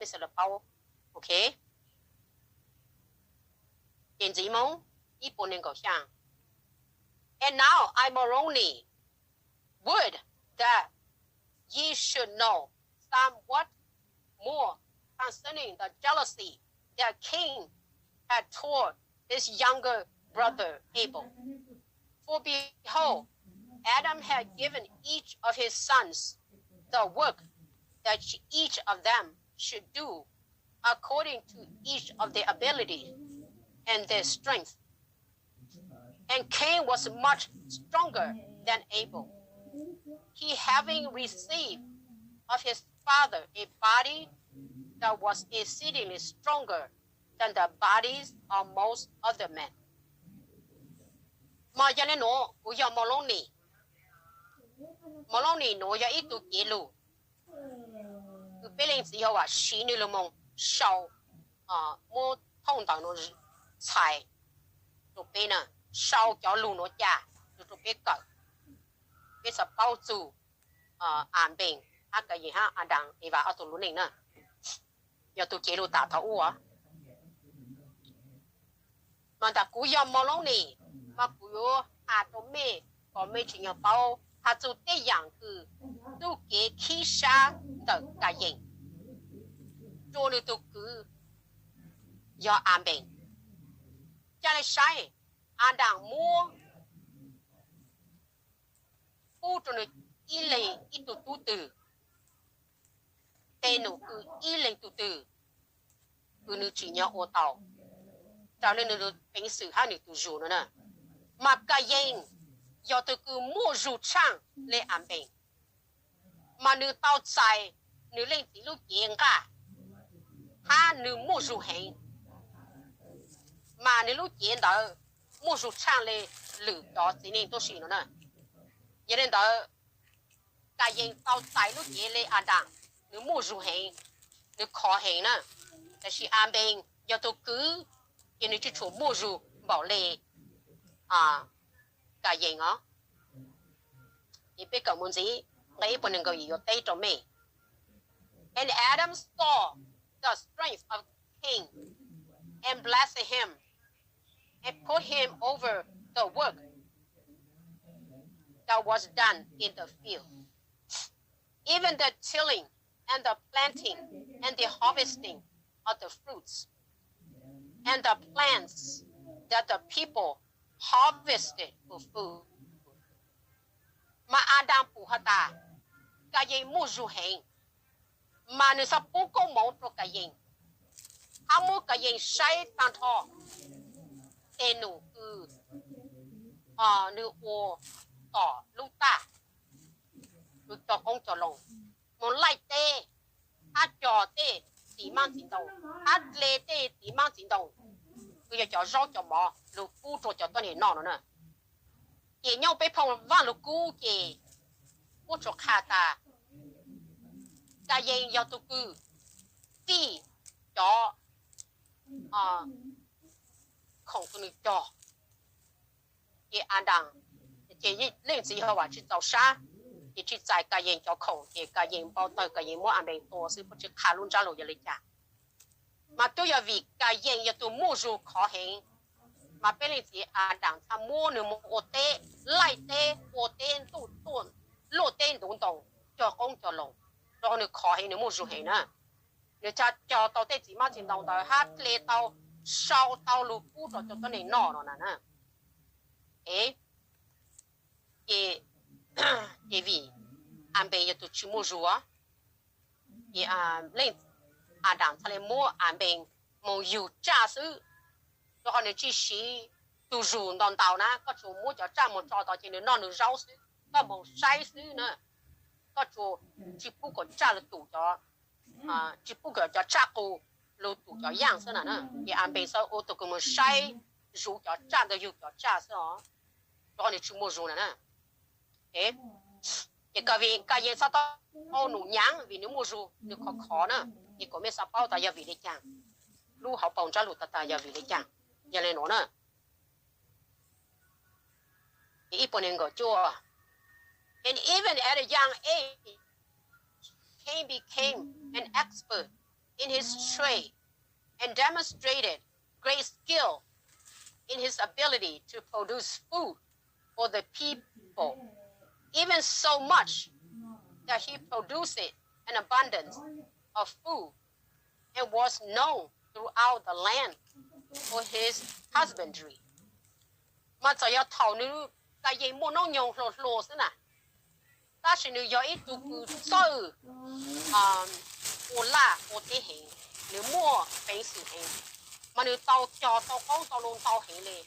mej sawv daws paub. Ok, ces ntxiv Hmoob ib puas nees nkaum xyaa. And now I, Moroni, would that ye should know somewhat more concerning the jealousy that Cain had toward his younger brother Abel. For behold, Adam had given each of his sons the work that each of them should do according to each of their ability and their strength. And Cain was much stronger than Abel, he having received of his father a body that was exceedingly stronger than the bodies of most other men. Mas yog le nuav kuv yog Maulooni. Maulooni nuav yog ib tug cev lug kws peb Leej Txiv Yehauvas siv nwg lug moog sau, muab thooj ntawm nuav txhais rua peb na, sau cov lug nuav ca rua peb kawm. Peb xaav paub txug Anpees hab Kayees hab Adas Evas ob tug lub neej na, yog tug cev lug tas thaum ub. Mas ntawm kuv yog Maulooni, mas kuv yuav has rua mej kom mej tsim nyog paub has txug tej yaam kws txuj kev khib sab ntawm Kayees rua nwg tug kwv yog Anpees. Ca le saib, Adas muab pub rua nwg ib leeg ib tug tub twg, tej num kws ib leeg tug twg kws nwg tsim nyog ua tau raws le nwg peev xwm hab nwg tug zug nuav na. Mas Kayees yog tug kws muaj zug tshaaj le Anpees, mas nwg tau txais nwg leej txiv lub cev nqaj hab nwg muaj zug heev, mas nwg lub cev ntawd muaj zug tshaaj le lwm cov txiv neej tuab si nuav na. Yog le ntawd, Kayees tau txais lub cev le Adas, nwg muaj zug heev, nwg khov heev na. Tab sis Anpees yog tug kwv, ces nwg tsi tshua muaj zug npaum le Kayees os. Ces peb kawm mus ntxiv, nqe ib puas nees nkaum yim yuav teb rua mej. And Adam saw the strength of Cain, and blessed him, and put him over the work that was done in the field, even the tilling and the planting and the harvesting of the fruits and the plants that the people harvested for food. Mas Adas pum has tas Kayees muaj zug heev, mas nwg xaav pub koob moov rua Kayees, hab muab Kayees saib taag nrho tej num kws nwg ua tom lub taj, kws cog qoob cog loo, moog laij teb, hab cog tej txiv maab txiv ntoo, hab dle tej txiv maab txiv ntoo, kws yog cov zaub cov mov lug pub rua cov tuab neeg noj no na. Ces nyob peb phoo Vaaj Lug Kub ces puab tsuas qha tas Kayees yog tug kws fij cov khoom kws nwg cog. Ces Adas, ces Leej Txiv Yehauvas tsi txaus sab, ces tsi txais Kayees cov khoom, ces Kayees npau tawg, Kayees muab Anpees tua xwb, puab tsi qha lub ntsab lug yog le caag. Mas tub yog vim Kayees yog tug muaj zug khov heev, mas peb Leej Txiv Adas txhaj muab nwg moog ua teb, laij teb, ua teb ntuj, luaj teb ntuv ntoo, cog qoob cog loo, rua qhov nwg khov heev, nwg muaj zug heev na. Nwg txhaj cog tau tej txiv maab txiv ntoo ntawd hab dle tau, sau tau lug pub rua cov tuab neeg noj no na. E, ces, ces vim Anpees yog tug tsi muaj zug, ces Leej Adas txhaj le muab Anpees moog yug tsaj xwb, rua qhov nwg tsi siv tug zug ntau ntau na, koj tsuas muab cov tsaj moog tso tod ces nwg noj nwg zaub xwb, koj moog saib xwb na, koj tsuas tsi pub kom tsaj lug tum cov, tsi pub kom cov tsaj qus lug tum cov yaaj xwb na. Ces Anpees xaav ua tug kws moog saib zuv cov tsaj ntawd yug cov tsaj xwb os, rua qhov nwg tsi muaj zug na na. Ces Kayees txhaj tau num nyaav vim nwg muaj zug, nwg khov khov na. Ces kuas mej xaav paub tas yog vim le caag, lub hauv paus ntsab lug tas tas yog vim le caag, yog le nuav na. Ib puas nees nkaum cuaj, and even at a young age, Cain became an expert in his trade and demonstrated great skill in his ability to produce food for the people, even so much that he produced an abundance of food and was known throughout the land for his husbandry. Mas txawm yog thaum nws ka yeej muaj noob nyoog hluas hluas xwb na, tab sis nws yog ib tug kws txawj ua laj ua teb heev, nws muaj peev xwm heev, mas nws tau cog tau qoob tau loo ntau heev li,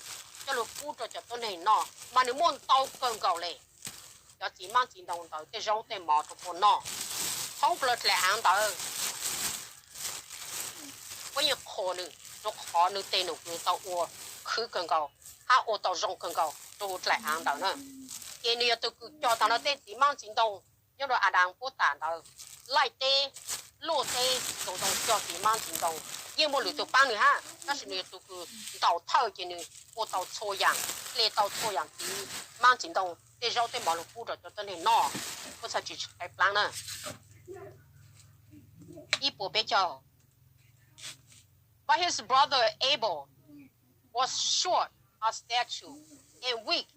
coj lug pub rau cov tuab neeg noj, mas nws muaj ntau kawg nkaus li. Cov txiv maab txiv ntoo ntawd tej zaub tej mov rau puab noj, thoob plaws dlaim aav ntawd puab yeej qhuas nws rua qhov nws tej num kws tau ua khwv kawg nkaus hab ua tau zoo kawg nkaus rua huv dlaim aav ntawd na. Ces nws yog tug kws cog taag nrho tej txiv maab txiv ntoo nyob rua Adas puab tam ntawd, laij teb, luaj teb, txhua ntau cog txiv maab txiv ntoo, yeej muaj lwm tug paab nws hab, tab sis nws yog tug kws ntaus thawj ces nws ua tau txhua yaam, hle tau txhua yaam txiv maab txiv ntoo tej zaub tej mov lug pub rau cov tuab neeg noj, puab txhaj tsi qeeb plaab na. Ib puas peb caug. But his brother Abel was short of stature and weak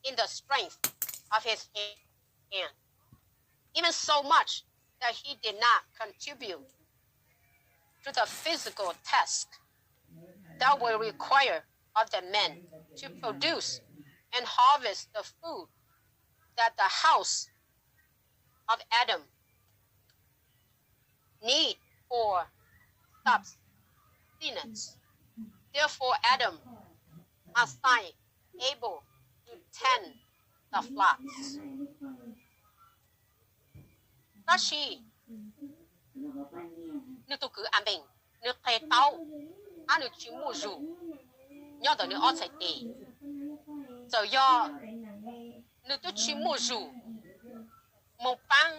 in the strength of his hand, even so much that he did not contribute to the physical task that were required of the men to produce and harvest the food that the house of Adam need for subsistence. Therefore, Adam assigned Abel to tend the flocks. Tab sis nws tug kwv Anpees, nws qe taub, hab nws tsi muaj zug nyob ntawm nws ob txhais tes. Txawm yog nws tub tsi muaj zug moog paab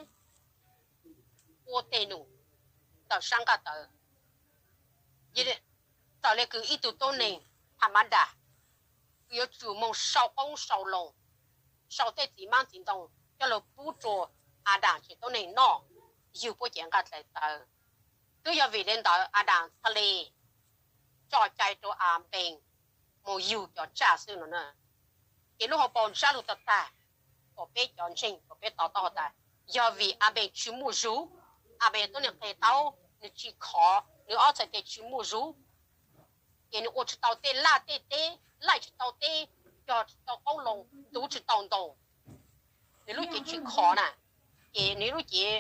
ua tej num ntawm sab nqaj tawv, txawm le kws ib tug tuab neeg tham ma das, kws yuav tsum moog sau qoob sau loo, sau tej txiv maab txiv ntoo coj lug pub rua Adas tsev tuab neeg noj, yug puab cev nqaj dlaim tawv. Twb yog vim le ntawd Adas txhad le tso cai rua Anpees moog yug cov tsaj xwb no na. Ces lub hauv paus ntsab lug tag tag, kom peb cov ntseeg kom peb to taub has tas, yog vim Anpees tsi muaj zug, Anpees yog tuab neeg qe taub, nws tsi khov, nws ob txhais tes tsi muaj zug, ces nws ua tsi tau tej laj tej teb, laij tsi tau teb, cog tsi tau qoob loo, tuv tsi tau ntoo. Nws lub cev tsi khov na, ces nws lub cev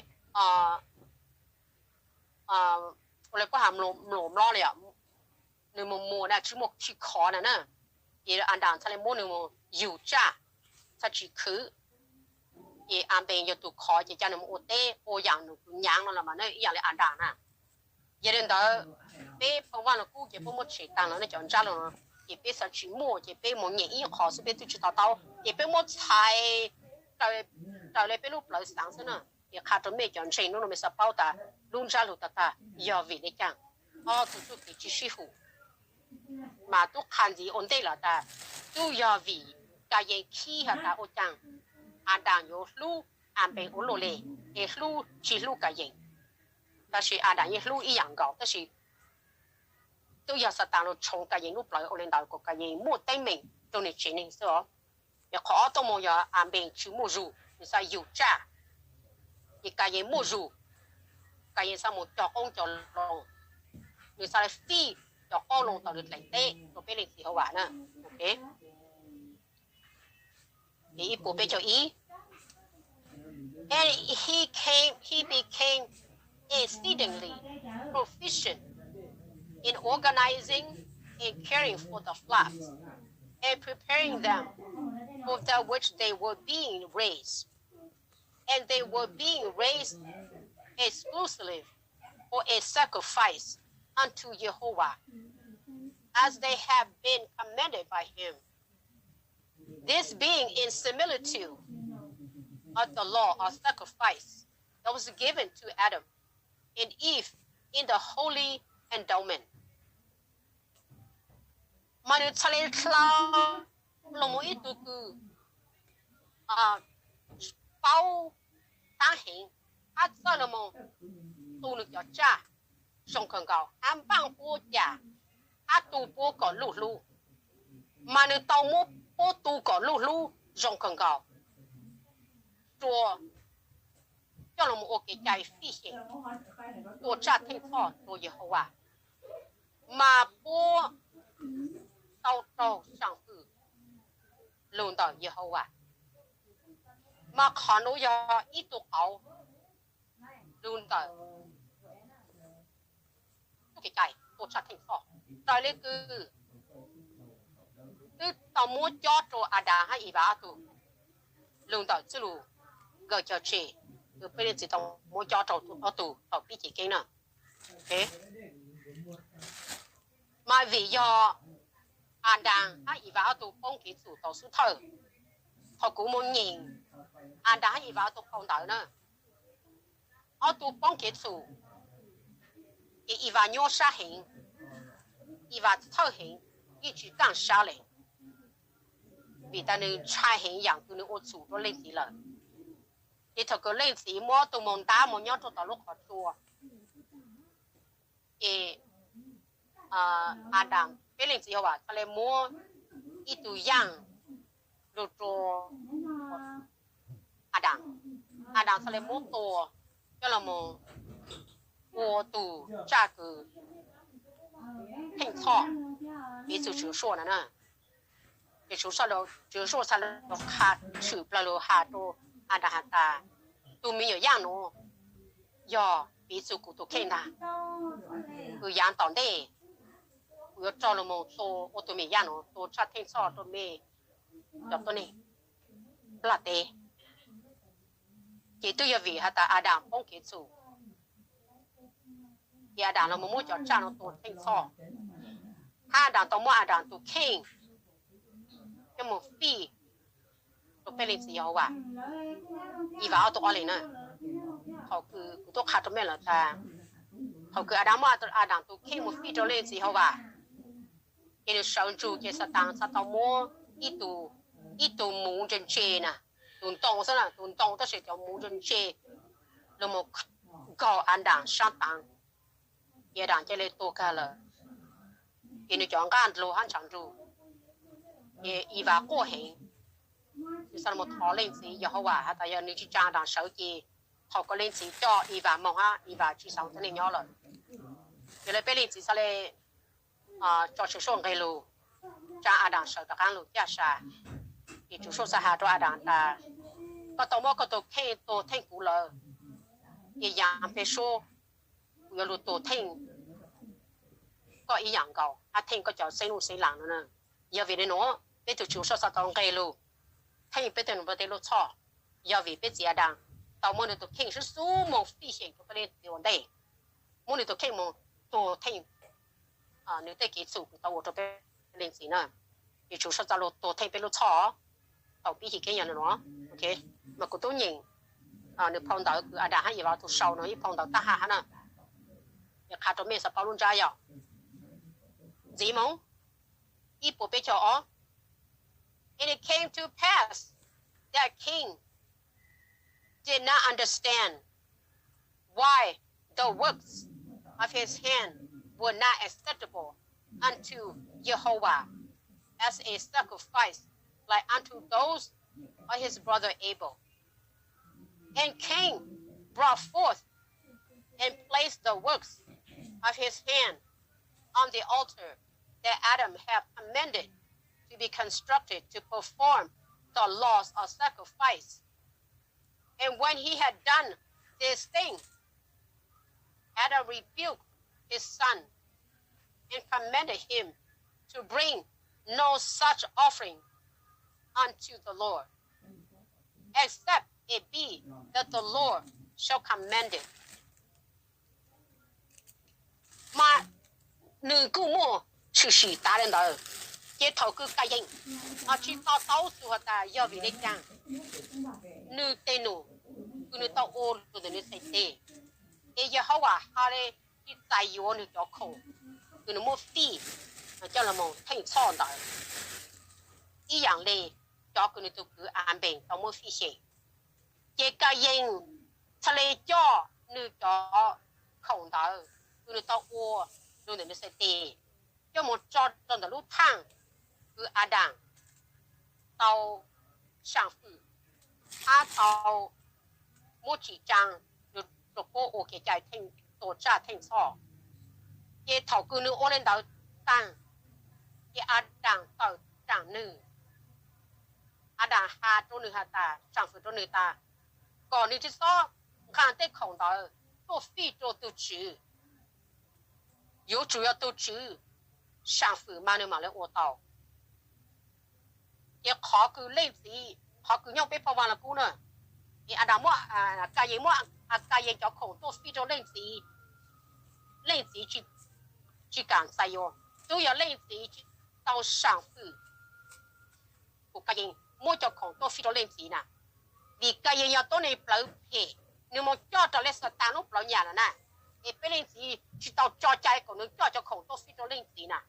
ua le koj has mlom mlom li, nws mus mus na tsi muaj tsi khov na na. Ces Adas txhad le muab nws mus yug tsaj, txhad tsi khwv. Ces Anpees yog tug khov ces ca nws mus ua teb ua yaam num kws nyaav no los mas ib yaam le Adas na. Yog le ntawd, peb phoo Vaaj Lug Kub ces puab muab tshem taag lawm ne, cov ntsab lug no, ces peb xav tsi muaj ces peb mus nyeem ib qho xwb peb twb tsi to taub ces peb muab txhais raws le peb lub plawv xaav xwb na. Ces qha rua mej cov ntseeg nub nua mej xav paub tas lub ntsab lug tag tag yog vim le caag, ob tug txuj kev tsi sib hum. Mas tub qha ntxiv ua ntej lawm tas tub yog vim Kayees khib has tas ua caag Adas yuav hlub Anpees ua luaj le, es hlub tsi hlub Kayees. Tab sis Adas yeej hlub ib yaam nkaus, tab sis tub yog Xatas lug tshoov Kayees lub plawv ua le ntawd kom Kayees muaj teeb meem rua nwg tsev neeg xwb os. Ces qhov ob tuab moog yog Anpees tsi muaj zug, nws xav yug tsaj, ces Kayees muaj zug, Kayees xav mus cog qoob cog loo, nws xav le fij cov qoob loo tau nws dlaim teb rua peb Leej Txiv Jehovam na. Ib puas peb caug ib. And he came, he became exceedingly proficient in organizing and caring for the flocks and preparing them for that which they were being raised. And they were being raised exclusively for a sacrifice unto Jehovah, as they have been commanded by him. This being in similitude of the law of sacrifice that was given to Adam and Eve in the holy endowment. Mas nws txhad le dlhau lug moog ib tug kws paub taab heev, hab txawj lug moog tu nws cov tsaj, zoo kawg nkaus, hab npaaj puab caj, hab tu puab kom luj hlub, mas nws tau muab puab tu kom luj hlub zoo kawg nkaus, rua coj lug moog ua kev cai fij xyeem, ua tsaj theej txhoj rua Yehauvas, mas puab tau raug xyaa fwm lug ntawm Yehauvas, mas qhov nuav yog ib tug qauv lug ntawm txuj kev cai ua tsaj theej txhoj. Raws le kws twb tau muab cob rua Adas hab Evas ob tug lug ntawm txuj lug Nkawd Cog Tseg, kws peb leej txiv tau muab cob rua ob tug thaum pib cev keeb na. Mas vim yog Adas hab Evas ob tug poob kev txhum tau xub thawj, thaum kuv moog nyeem Adas hab Evas ob tug phau ntawv na, ob tug poob kev txhum, ces Evas nyuaj sab heev, Evas thawj heev, yeej tsi kaaj sab le, vim tas nws ntshai heev yaam kws nws ua txhum rua leej txiv lawm. Ces thaum kws leej txiv muab ob tug moog ntab moog nyob rua tom lub qhov tsua, ces Adas, peb leej txiv Yehauvas txhaj le muab ib tug yaaj lug rua Adas, Adas txhaj le muab tua coj lug moog ua tug tsaj kws theej txhoj piv txug Tswv Suaj na. Ces Tswv Suaj txhaj le qha tshwm plawg lug has rua Adas has tas, tug me nyuam yaaj nuav yog piv txug kuv tug kheej ntag, kws yaav tom ntej kuv yuav raug lug moog tua ua tug me nyuam yaaj nuav tua tsaj theej txhoj rua mej cov tuab neeg nplaj teb. Ces twb yog vim has tas Adas poob kev txhum, ces Adas los muab cov tsaj nuav tua theej txhoj, hab Adas tau muab Adas tug kheej coj moog fij rua peb leej txiv Yehauvas, Evas ob tug ob leeg na. Thaum kws kuv tub qha rua mej lawm tas, thaum kws Adas muab Adas tug kheej moog fij rua leej txiv Yehauvas, ces nws sawv ntsug ces Xaataav txhaj tau muab ib tug, ib tug muv ntse ntse na, tug ntoo xwb na, tug ntoo tab sis cov muv ntse ntse lug moog nkaug Adas saab taav, ces Adas ca le tuag kag lawm. Ces nws cov nqaj nrug hab ntshav nrug, ces Evas quaj heev, nws xaav moog thov leej txiv Yehauvas has tas yog nws tsi tsaa Adas sawv ces thaum kws leej txiv coj Evas moog hab Evas tsi xaav tuab neeg nyob lawm. Yog le peb leej txiv xaav le tso Tswv Suaj nqeg lug, tsaa Adas sawv rov qaab lug caj sa. Ces Tswv Suaj xaav has rua Adas tas, koj tau muab koj tug kheej tuag theej kuv lawm, ces yaav peg suab kuv yuav lug tuag theej koj ib yaam nkaus hab theej koj cov xeeb lub xeeb laam no na. Yog vim le nuav peb tug Tswv Suaj xaav tau nqeg lug theej peb tug nua tej lub txhoj, yog vim peb txiv Adas tau muab nws tug kheej sub sub moog fij xyeem rua peb leej txiv ua ntej, muab nws tug kheej moog tuag theej nws tej kev txhum kws tau ua rua peb leej txiv na. Ces Tswv Suaj txhaj lug tuag theej peb lub txhoj thaum pib cev keeb yog le nuav. Mas kuv tub nyeem nws phau ntawv kws Adas hab Evas tug sau nuav ib phau ntawv taab ham hab na, es qha rua mej xaav paub lub ntsab yog ntxiv moog ib puas peb caug ob. And it came to pass that king did not understand why the works of his hand were not acceptable unto Jehovah as a sacrifice like unto those of his brother Abel. And Cain brought forth and placed the works of his hand on the altar that Adam had commanded to be constructed to perform the laws of sacrifice. And when he had done this thing, Adam rebuked his son and commanded him to bring no such offering unto the Lord, except it be that the Lord shall command it. Mas nws kuj muaj tshwm sim tas le ntawd, ces thaum kws Kayees tsi to taub txug has tas yog vim le caag nws tej num kws nws tau ua lug ntawm nws txhais teg, es Yehauvas has le tsi txais yuav nws cov khoom kws nws muab fij coj lug moog theej txhoj ntawd ib yaam le cov kws nws tug kwv Anpees tau muab fij xyeem. Ces Kayees txhaj le coj nws cov khoom ntawd kws nws tau ua lug ntawm nws xais tes coj moog tso rau ntawm lub thaaj kws Adas tau saam fwm hab tau muab tsim tsaa nws rua puab ua kev cai tua tsaj theej txhoj. Ces thaum kws nws ua le ntawd taag, ces Adas tawm tsaam nwg. Adas has rua nwg has tas, saam fwm rua nwg tas, kom nwg tsi xob nqaa tej khoom ntawd tuaj fij rua tug Tswv. Yuav tsum yog tug Tswv saam fwm mas nwg maam le ua tau. Ces qhov kws leej txiv, qhov kws nyob peb phoj vaaj lug kub na, es Adas muab, Kayees muab Kayees cov khoom tuaj fij rua leej txiv, leej txiv tsi kaam xais yuav, tub yog leej txiv tsi tau saam fwm kuas Kayees muab cov khoom tuaj fij rua leej txiv na. Vim Kayees yog tuab neeg plawv phem, nwg moog coj raws le Xaataas lub plawv nyam lawm na. Es peb leej txiv tsi tau tso cai kom nwg coj cov khoom tuaj fij rua leej txiv na.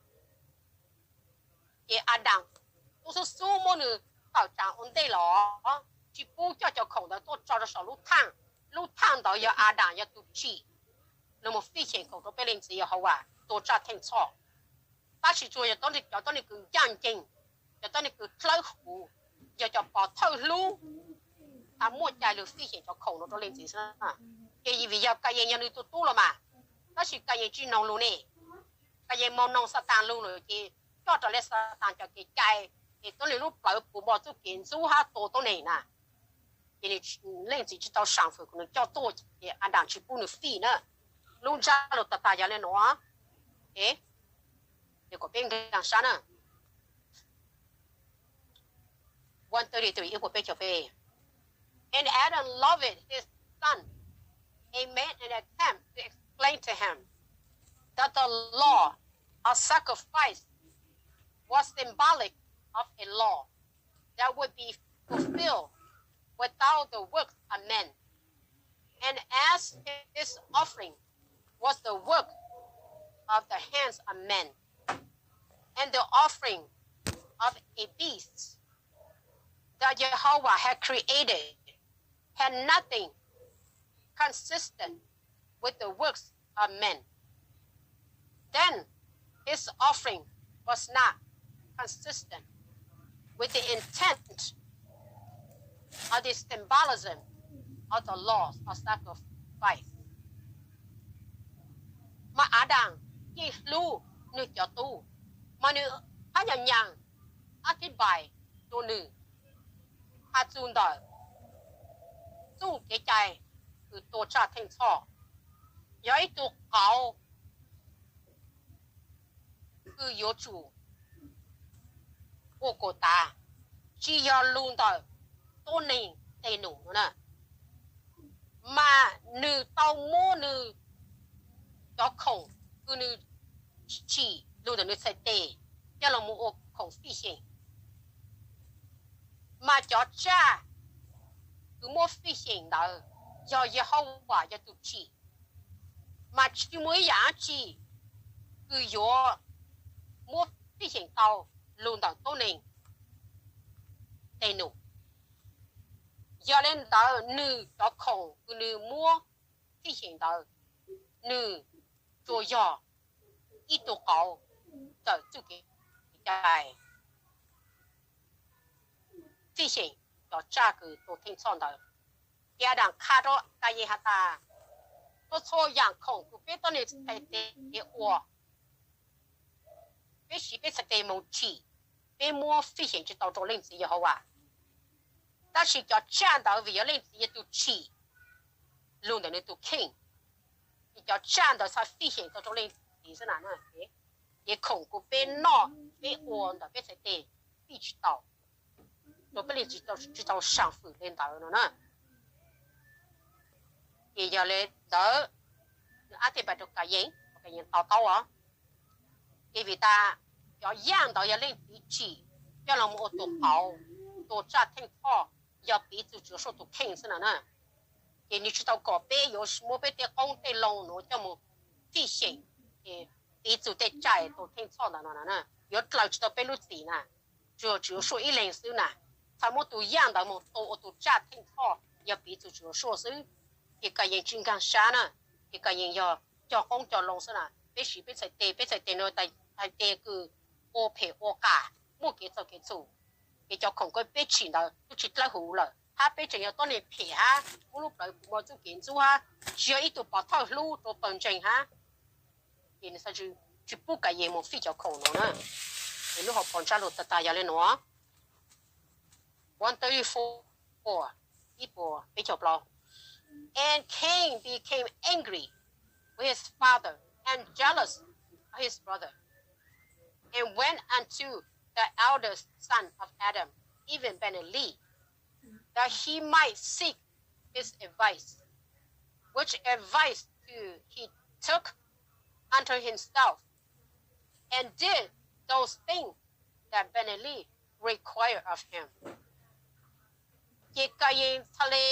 Ces Adas tub xub xub muab nwg tawm tsaam ua ntej los, tsi pub coj cov khoom ntawd tuaj tso rua saum lub thaaj. Lub thaaj ntawd yog Adas yog tug tsim, nwg moog fij xyeem khoom rua peb leej txiv Yehauvas tua tsaj theej txhoj. Tab sis tsuas yog cov tuab neeg kws ncaaj nceeg, cov tuab neeg kws dlawb huv, yog cov pov thawj hlub, has muaj cai lug fij xyeem cov khoom nuav rua leej txiv xwb. Ces vim yog Kayees yog nwg tug tub los mas, tab sis Kayees tsi noog lug ne. Kayees moog noog Xaataas lug lawm ces coj raws le Xaataas cov kev cai, ces tuab neeg lub plawv puv npo txuj kev ntxub hab tua tuab neeg na. Ces leej txiv tsi tau saam fwm kuas nwg coj tuaj, ces Adas tsi pub nwg fij na. Lub ntsab lug tag tag yog le nuav. Kom peb nkaag sab na. One thirty-three, ib puas peb caug peb. And Adam loved his son, and made an attempt to explain to him that the law of sacrifice was symbolic of a law that would be fulfilled without the works of men. And as his offering was the work of the hands of men, and the offering of a beast that Jehovah had created had nothing consistent with the works of men, then his offering was not consistent with the intent of the symbolism of the laws of sacrifice. Mas Adas yeej hlub nwg cov tub, mas nwg hab nyam nyam ab thib npais rua nwg has txug ntawm txuj kev cai kws tua tsaj theej txhoj, yog ib tug qauv kws yuav tsum ua kuas tas, tsi yog lug ntawm tuab neeg tej num no na. Mas nwg tau muab nwg cov khoom kws nwg tsim lug ntawm nwg txhais tes coj los mus ua khoom fij xyeem. Mas cov tsaj kws muab fij xyeem ntawd yog Yehauvas yog tug tsim, mas tsi muaj ib yaam dlaab tsi kws yuav muab fij xyeem tau lug ntawm tuab neeg tej num. Yog le ntawd nwg cov khoom kws nwg muab fij xyeem ntawd, nwg tsuas yog ib tug qauv tawm txuj kev cai fij xyeem cov tsaj kws tua theej txhoj ntawd. Ces Adas qha rua Kayes has tas, txhua txhua yaam khoom kws peb tuab neeg txhais tes ua, peb siv peb txhais tes moog tsim, peb muab fij xyeem tsi tau rua Leej Txiv Yehauvas. Tab sis cov tsaj ntawd vim yog Leej Txiv yog tug tsim lug ntawm nwg tug kheej, es cov tsaj ntawd txhad fij xyeem tau rua Leej Txiv xwb na. Ces khoom kws peb noj peb ua ntawm peb txhais tes fij tsi tau, rua peb Leej Txiv tsi tau saam fwm le ntawd no na. Ces yog le ntawd, nwg ab teg pais rua Kayes, Kayes to taub os. Ces vim tas cov yaaj ntawd yog Leej Txiv tsim coj los mus ua tug qauv tua tsaj theej txhoj, yog piv txug Tswv Yeshua tug kheej xwb no na. Ces nwg tsi tau kom peb yuav muab peb tej qoob tej loo nuav coj mus fij xyeem, piv txug tej tsaj tua theej txhoj ntawd no na, yuav dlaws tsi tau peb lub txim na. Tsuas yog Tswv Yeshua ib leeg xwb na, txhad muab tug yaaj ntawd mus tua ua tug tsaj theej txhoj yog piv txug Tswv Yeshua xwb. Ces Kayes tsi nkaag sab na, ces Kayes yog cog qoob cog loo xwb na. Peb siv peb txhais tes, peb txhais tes no txhais tes kws ua phem ua qas, muaj kev txhaum kev txhum, ces cov khoom kws peb tsim ntawd twb tsis dawb huv lawm, hab peb tseem yog tuab neeg phem hab muab lub plawv pum mos txuj kev ntxub hab, tsis yog ib tug pov thawj hlub rau pawg ntseeg hab. Ces nws tsis pub Kayis moog fij cov khoom no na. Es lub hauv paus ntsab lug tag tag yog le nuav. One thirty-four, ib puas peb caug plaub. And Cain became angry with his father and jealous of his brother, and went unto the eldest son of Adam, even Ben-Eli, that he might seek his advice, which advice too he took unto himself, and did those things that Ben-Eli required of him. Ces Kayis txhaj le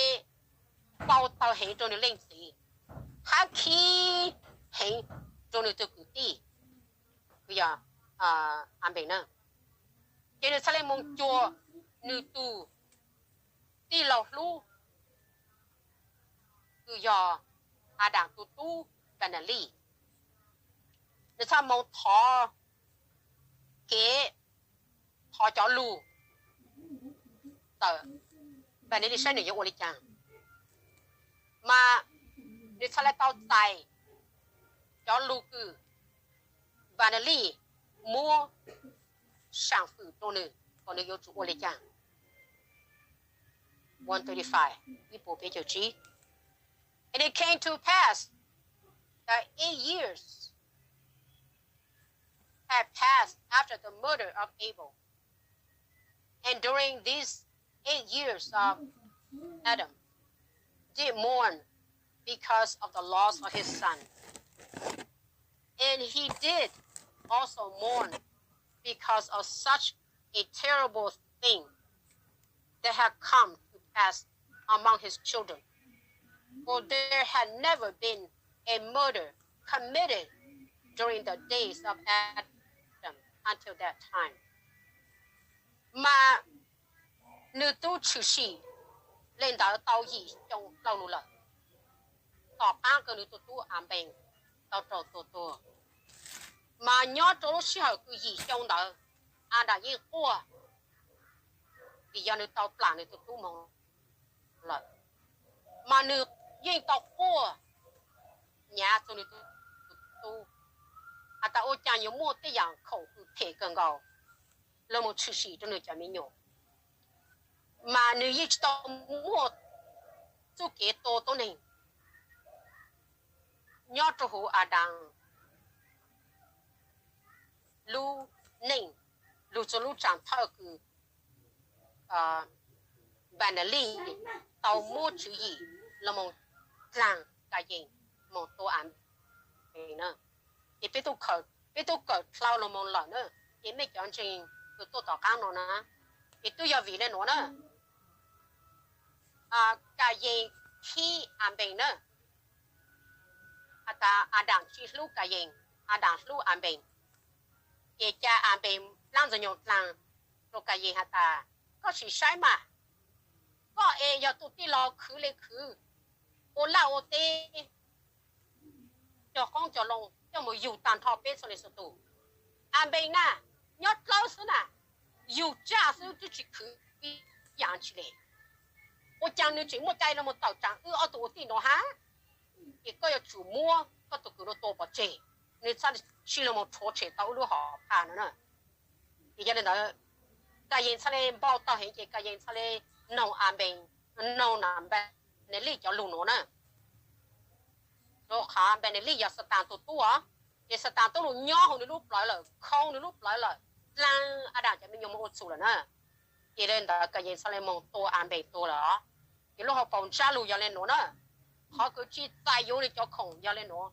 pau taug heev rau nws leej txiv, hab khib heev rau nws tug kwv tij, kws yog Anpes na. Ces nws txhaj le moog cuag nws tug tij laug hlub kws yog Adas tug tub Npanalij. Nws txhaj moog thov kev, thov cov lug ntawm Npanalij saib nws yuav ua le caag. Mas nws txhaj le tau txais cov lug kws Npanalij muab saam fwm rau nws kom nws yuav tsum ua le caag. One thirty-five, ib puas peb caug tsib. And it came to pass that eight years had passed after the murder of Abel. And during these eight years of Adam did mourn because of the loss of his son. And he did also mourn because of such a terrible thing that had come to pass among his children. For there had never been a murder committed during the days of Adam until that time. Mas nws tub tshwm sim le ntawd tau yim xyoo dlhau lug lawm, tom qaab kws nws tug tub Anpees tau raug tua tuag. Mas nyob rau lub sij hawm kws yim xyoo ntawd, Adas yeej quaj, vim yog nws tau plam nws tug tub moog lawm. Mas nws yeej tau quaj nyav txug nws tug tub, has tas ua caag yuav muaj tej yaam khoom kws phem kawg nkaus lug moog tshwm sim rau nws cov me nyuam. Mas nws yeej tsis tau muaj txuj kev tua tuab neeg nyob rau huv Adas lub neej, lug txug lub tsaam thawj kws Npanalij tau muab tswv yim lug moog dlaag Kayees moog tua Anpees na. Ces peb tub kawm dlhau lug moog lawm na, ces mej cov ntseeg kws tuaj tom qaab no na, ces twb yog vim le nuav na. Kayees khib Anpees na, has tas Adas tsis hlub Kayees, Adas hlub Anpees. Ces ca Anpees dlaab ntxwg nyoog dlaag rua Kayees has tas, koj sim saib mas, koj es yog tug tij laug khwv le khwv, ua laj ua teb, cog qoob cog loo coj moog yug taag nrho peb txhua leej txhua tug. Anpees na, nyob dlawb xwb na, yug tsaj xwb twb tsis khwv ib yaam tsi le. Ua caag nws tseem muaj cai lug moog tawm tsaam wb ob tug ua tij no hab? Ces koj yuav tsum muab koj tug kwv nuav tua pov tseg, nws txhaj tsi lug moog rhuav tshem tau wb lub hom phaj no na. Ces yog le ntawd, Kayees txhaj le npau taug heev ces Kayees txhaj le noog Anpees, noog Npanalij cov lug nuav na. Rua qhov Npanalij yog Xatas tug tub os, ces Xatas tub lug nyob huv nws lub plawv lawm, khoo nws lub plawv lawm, dlaag Adas cov me nyuam moog ua txhum lawm na. Ces le ntawd Kayees txhaj le moog tua Anpees tuag lawm os. Ces lub hauv paus ntsab lug yog le nuav na. Qhov kws tsi txais yuav nws cov khoom yog le nuav.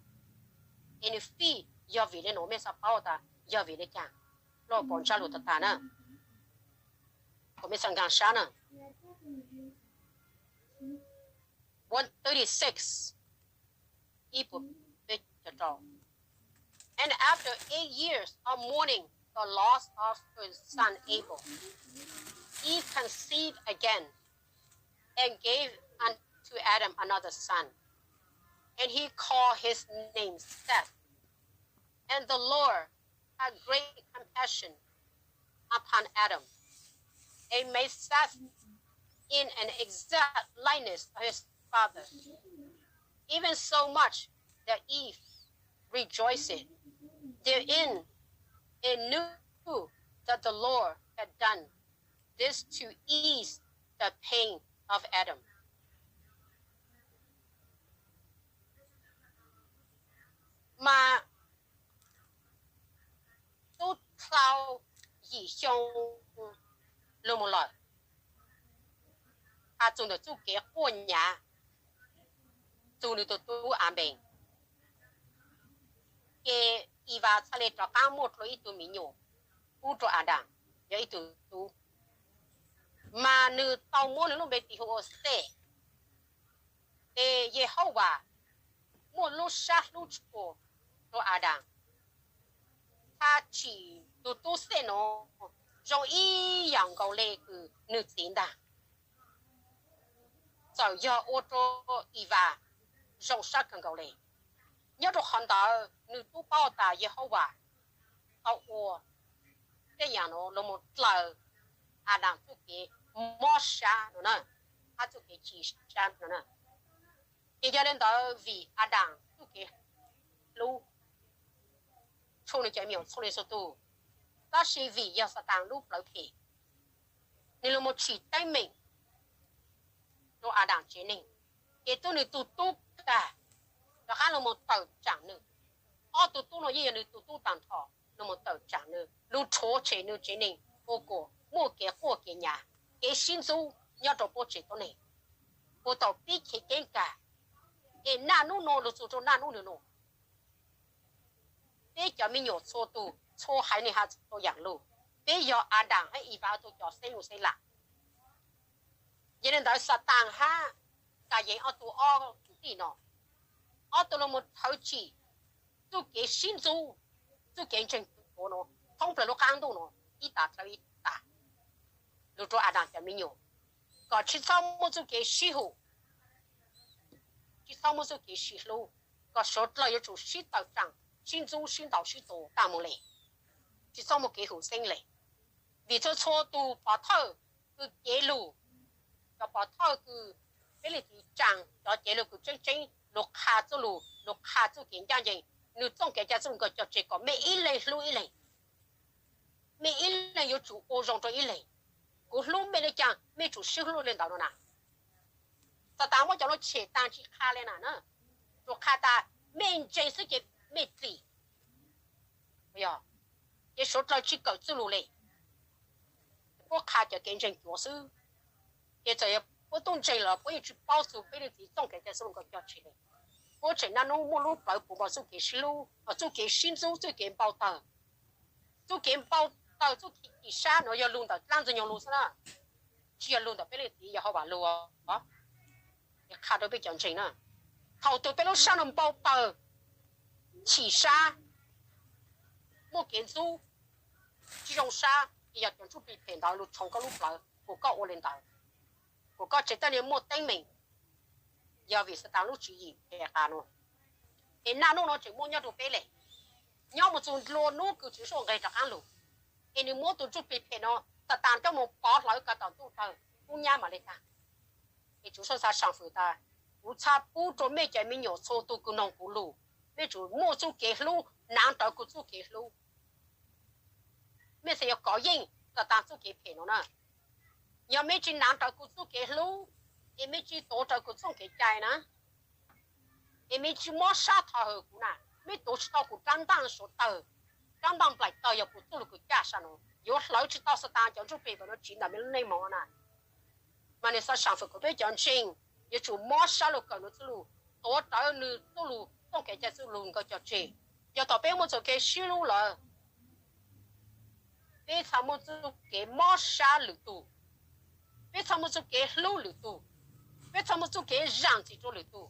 Es nws fij yog vim le nuav, mej xaav paub tas yog vim le caag? Lub hauv paus ntsab lug tag tag na, kuas mej xaav nkaag sab na. One thirty-six, ib puas peb caug rau. And after eight years of mourning the loss of her son Abel, Eve conceived again and gave unto Adam another son. and he called his name Seth. And the Lord had great compassion upon Adam, and made Seth in an exact likeness of his father, even so much that Eve rejoiced therein, and knew that the Lord had done this to ease the pain of Adam. Mas tub dlhau yim xyoo los mus lawm, has txug ntawm txuj kev quaj nyav txug nws tus tub Anpees, ces Evas txhaj le rov qaab muaj dlua ib tug me nyuam pub rua Adas, yog ib tug tub, mas nws tau muab nws lub npe tis hu ua Xej. Ces Yehauvas muaj lub sab hlub tshua rua Adas, txhaj tsim tug tub Xej nuav zoo ib yaam nkaus le kws nws txiv ntag, txawm yog ua rua Evas zoo sab kawg nkaus le. Nyob rua qhov ntawd nws tub paub tas Yehauvas tau ua tej yaam nuav los mus dlaws Adas txuj kev mob sab no na, hab txuj kev chim sab no na. Ces yog le ntawd vim Adas txuj kev hlub tshua nws cov me nyuam txhua leej txhua tug, tab sis vim yog Xatas lub plawv phem, nws los mus tsim teeb meem rua Adas tsev neeg, ces tub nws tug tub tag rov qaab los mus tawm tsaam nws. Ob tug tub nuav yeej yog nws tug tub taag nrho los mus tawm tsaam nws, lug rhuav tshem nws tsev neeg ua kuas muaj kev quaj kev nyav, kev sib ntxub nyob rua puab tsev tuab neeg, kuas tau pib chev ceeb kag. Es naj nub nuav lug txug rua naj nub nwg nuav, peb cov me nyuam txhua tug txhua haiv neeg has txhua yaam lug, peb yog Adas hab Evas tug cov xeeb lug xeeb lam. Yog le ntawd Xatas hab Kayees ob tug ob kwv tij no, ob tug los mus thawv tsim txuj kev sib ntxub, txuj kev ntseeg tuav nuav thoob plawg lub qaab ntuj nuav ib tag dlhau ib tag, lug rua Adas cov me nyuam, kom tsi txhob muaj txuj kev sib hum, tsi txhob muaj txuj kev sib hlub, kom suav dlawg yuav tsum sib tawm tsaam, sib ntxub sib ntaus sib tua tag moog le, tsi txhob muaj kev hum xeeb le. Vim txhua txhua tug pov thawj kws cev lug, cov pov thawj kws peb leej txiv tsaa cov cev lug kws tseeb tseeb lug qha txuj lug, lug qha txuj kev ncaj nceeg, nws txooj kev cai txuj lug nkaus cog tseg kom mej ib leeg hlub ib leeg, mej ib leeg yuav tsum ua zoo rua ib leeg. Kuv hlub mej le caag mej tsum sib hlub le ntawd no na. Xatas muab cov lug tshem taag tsi qha le na, tsuas qha tas mej ntseeg xwb ces mej dlim. Ces suav dlawg tsi kawm txuj lug le, puab qha cov kev ntseeg cuav xwb. Ces txawm yog puab tub ntseeg los puab yeej tsi paub txug peb leej txiv txooj kev cai txuj lug nkaus cog tseg le. Puab tseem naj nub muaj lub plawv puv npo txuj kev sib hlub, txuj kev sib ntxub, txuj kev npau tawg, txuj kev npau tawg txuj kev chim sab nuav yog lug ntawm dlaab Ntxwg Nyoog lug xwb na, tsi yog lug ntawm peb leej txiv Yehauvas lug. Qha rua peb cov ntseeg na, thaum twg peb lub sab nuav npau tawg, chim sab, muaj kev ntxub, tsi zoo sab, ces yog cov ntsuj plig phem ntawd lug tshoov koj lub plawv kuas koj ua le ntawd, kuas koj tseem teeb le muaj teeb meem. Yog vim Xatas lub tswv yim phem qas nuav, es naj nub nuav tseem muaj nyob rua peb le. Nyob mus txug dlua nub kws Tswv Suaj nqeg rov qaab lug, es nws muab tug ntsuj plig phem nuav Xatas coj mus pov hlawv ko tom ntuj tawg kub nyab mam le tag. Es Tswv Suaj txhaj sam fwm tas, kuv txhaj pub rua mej cov me nyuam txhua tug kws noog kuv lug, mej tsum muaj txuj kev hlub, naav rawv kuv txuj kev hlub. Mej txhad yuav kov yeej Xatas txuj kev phem nuav na. Yog mej tsi naav rawv kuv txuj kev hlub, es mej tsi tuav rawv kuv txuj kev cai na, es mej tsi mob sab thov hawm kuv na, mej tuav tsi tau kuv rab ntaaj suav tawg, rab ntaaj nplaim tawg yog kuv txuj lug kws caj sab nuav, yuav hlawv tsi tau Xatas cov ntsuj plig phem nuav tsiv ntawm mej lub neej mog na. Mas nws txhaj sam fwm kuas peb cov ntseeg yuav tsum mob sab lug kawm nws txuj lug, tuav rawv nws txuj lug txooj kev cai txuj lug nkaus cog tseg. Yog thaum peb muaj txuj kev sib hlub lawm, peb txhaj muaj txuj kev mob sab lwm tug, peb txhaj muaj txuj kev hlub lwm tug, peb txhaj muaj txuj kev zaam txim rua lwm tug,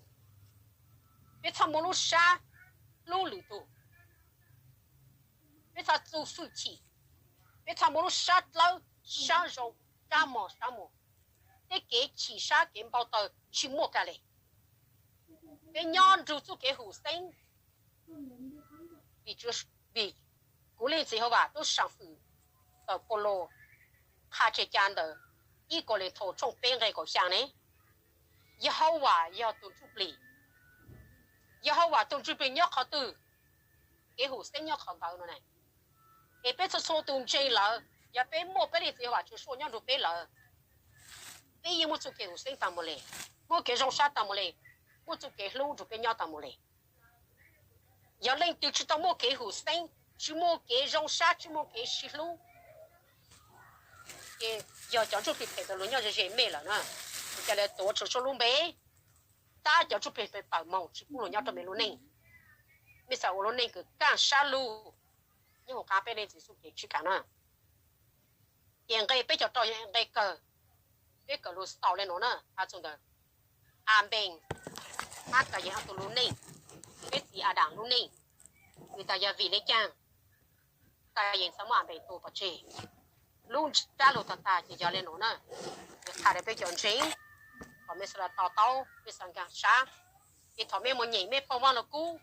peb txhaj muaj lub sab hlub lwm tug, peb txhaj txuj fwj chim, peb txhaj muaj lub sab dlawb, sab zoo, sab mos sab muag. Tej kev chim sab kev npau taws tsis muaj kag le. peb nyob nrug txuj kev hum xeeb, vim kuv leej txiv Yehauvas tub sam fwm tawm Paulus qha tseg ca ntawm ib Kauleethaus tshooj peb nqe kaum xya ne, Yehauvas yog tus ntsuj plig. Yehauvas tus ntsuj plig nyob qhov twg, kev hum xeeb nyob qhov ntawd no ne. Es peb txhua txhua tus ntseeg lawm, yog peb muaj peb leej txiv Yehauvas Tswv Yesuas nyob nrug peb lawm, peb yeej muaj txuj kev hum xeeb tag mus li, muaj kev zoo sab tag mus li, muaj txuj kev hlub nrug peb nyob tag mus li. Yog leej twg tsis tau muaj kev hum xeeb, tsis muaj kev zoo sab, tsis muaj kev sib hlub, ces yog cov ntsuj plig phem tau luag nyob ze ze mej lawm na. Ua cas lawv tuav Tswv Yesuas lub npe, tab cov ntsuj plig phem tawm moog tsis pub luag nyob rau mej lub neej. Mej xav ua lub neej kws kaaj sab lug nyob huv qaab peb leej txiv Yesuas Khetos tsis kaam na. Ces nqe peb cov rau yog nqe kawg, peb kawm lug xaus le nuav na, has txug ntawm Anpees hab Kayees ob tug lub neej, peb txiv Adas lub neej, vim tas yog vim le caag Kayees txhad muab Anpees tua pov tseg. Lub ntsab lug tag tag ces yog le nuav na. Ces qha rau peb cov ntseeg, thaum mej xaav lug to taub, mej xaav nkaag sab, ces thaum mej moog nyeem mej paub vaaj lug kub,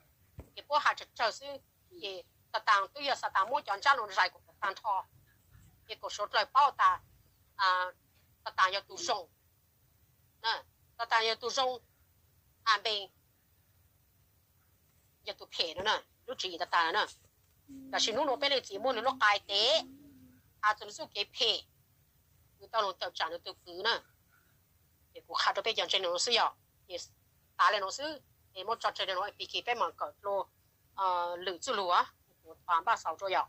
ces puab has tsawg tsawg xwb, ces Xaataas twb yog Xaataas muab cov ntsab lug zais kuas tag nrho, ces kuas suav dlawg paub tas Xaataas yog tug zoo, Xaataas yog tug zoo, Anpees yog tug phem no na, lub tswv yim tag tag na. Tab sis nub nuav peb leej txiv muab nwg lub qai tev, has txug nwg txuj kev phem, nwg tau lug tawm tsaam nwg tug kwv na. Ces kuv qha rau peb cov ntseeg le nuav xwb yog, ces tas le nuav xwb, es muab tso tseg le nuav, pig kig peb maam kawm dlua lwm txuj lug, kuv thov npaj xaus rua yom.